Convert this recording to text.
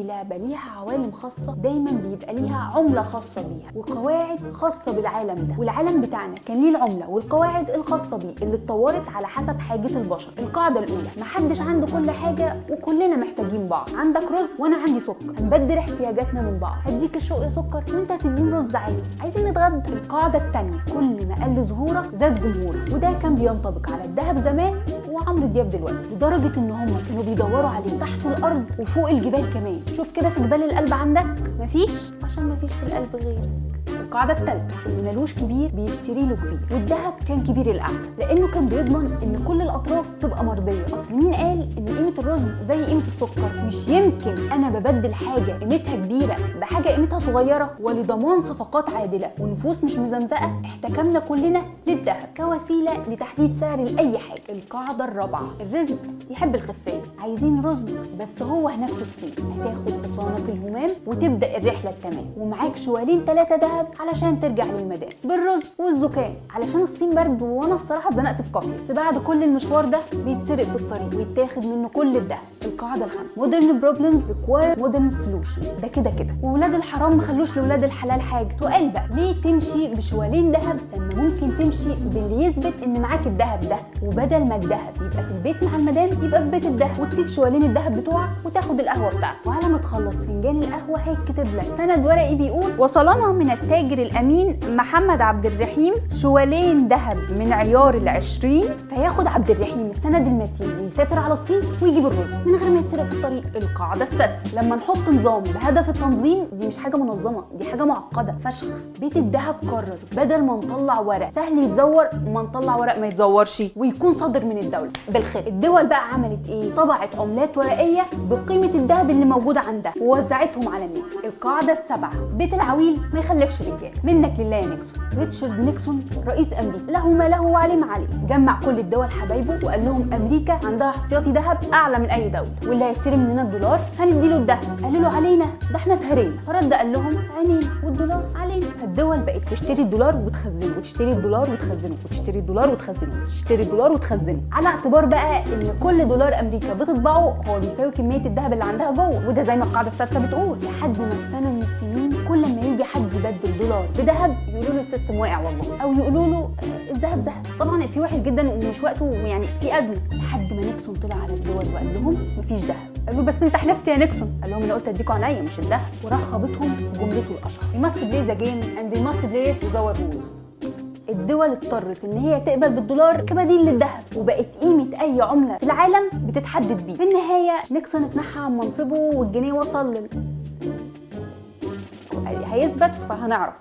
لعبه ليها عوالم خاصة دايما بيبقى ليها عمله خاصة بيها وقواعد خاصة بالعالم ده، والعالم بتاعنا كان ليه العملة والقواعد الخاصة بيه اللي اتطورت على حسب حاجة البشر. القاعدة الاولى: محدش عنده كل حاجة وكلنا محتاجين بعض. عندك رز وانا عندي سكر، هنبدل احتياجاتنا من بعض. هديك الشوق يا سكر وانت هتديني رز عادي، عايزين نتغدى. القاعدة الثانية: كل ما قل ظهورك زاد جمهورك، وده كان بينطبق على الذهب زمان وعمرو دياب دلوقتي، لدرجة ان هم كانوا بيدوروا عليه تحت الارض وفوق الجبال كمان. شوف كده في جبال القلب عندك مفيش، عشان مفيش في القلب غيرك. القاعدة الثالثة: اللي ملوش كبير بيشتري له كبير، والذهب كان كبير القعدة لأنه كان بيضمن إن كل الأطراف تبقى مرضية. أصل مين قال إن قيمة الرز زي قيمة السكر؟ مش يمكن أنا ببدل حاجة قيمتها كبيرة بحاجة قيمتها صغيرة؟ ولضمان صفقات عادلة ونفوس مش مزمزقة احتكمنا كلنا للذهب كوسيلة لتحديد سعر لأي حاجة. القاعدة الرابعة: الرزق يحب الخفية. عايزين رز بس هو هناك في الصين، هتاخد حصانك الهمام وتبدأ الرحلة التمام، ومعاك شوالين 3 ذهب علشان ترجع للمدام بالرز والزكام، علشان الصين برد وانا الصراحة اتزنقت في قافية. بس بعد كل المشوار ده بيتسرق في الطريق ويتاخد منه كل الذهب. القاعدة الخامسة: modern problems require modern solutions. ده كده كده وولاد الحرام ما خلوش لولاد الحلال حاجة. سؤال بقى: ليه تمشي بشوالين ذهب لما ممكن تمشي باللي يثبت ان معاك الذهب ده؟ وبدل ما الذهب يبقى في البيت مع المدام يبقى في بيت الذهب، وتسيب شوالين الذهب بتوعك وتاخد القهوة بتاعتك، وعلى ما تخلص فنجان القهوة هيتكتب لك سند ورقي بيقول: وصلنا من التاجر الامين محمد عبد الرحيم شوالين ذهب من عيار ال20. فياخد عبد الرحيم السند المتين ويسافر على الصين ويجيب الرز من غير ما يتسرق في الطريق. القاعدة السادسة: لما نحط نظام بهدف التنظيم، دي مش حاجة منظمه، دي حاجة معقدة فشخ. بيت الذهب قرر بدل ما نطلع ورق سهل يتزور، ما نطلع ورق ما يتزورش ويكون صادر من الدولة بالخير. الدول بقى عملت ايه؟ طبعت عملات ورقية بقيمة الذهب اللي موجود عندها ووزعتهم على الناس. القاعدة السابعة: بيت العويل ما يخلفش رجال. منك لله يا نيكسون. ريتشارد نيكسون رئيس امريكا له ما له وعليه ما عليه، جمع كل الدول حبايبه وقال لهم: امريكا عندها احتياطي ذهب اعلى من اي دولة، واللي هيشتري مننا الدولار هنديله الذهب. قالوا له: علينا؟ ده احنا اتهرينا. فرد قال لهم: عينينا، والدولار علينا. فالدول بقت تشتري الدولار وتخزنه، وتشتري الدولار وتخزنه، وتشتري الدولار وتخزنه، وتشتري الدولار وتخزنه، على اعتبار بقى ان كل دولار امريكا بتطبعه هو بيساوي كمية الذهب اللي عندها جوه، وده زي ما القاعدة السادسة بتقول. لحد ما في سنة من السنين كل ما يجي حد يبدل دولار بذهب يقولوا له: ال system واقع والله، او يقولوا له الذهب ذهب. طبعا في وحش جدا ومش وقته، يعني في ازمه. لحد ما نيكسون طلع على الدول وقال لهم: مفيش ذهب. قالوا: بس انت حلفت يا نيكسون. قال لهم: انا قلت اديكوا عينيا مش الذهب. وراح خابطهم جملته الاشهر: we must play the game and they must play it with our rules. الدول اضطرت ان هي تقبل بالدولار كبديل للذهب، وبقت قيمة اي عمله في العالم بتتحدد بيه. في النهاية نيكسون اتنحى عن منصبه والجنيه وصل لل هيثبت فهنعرف.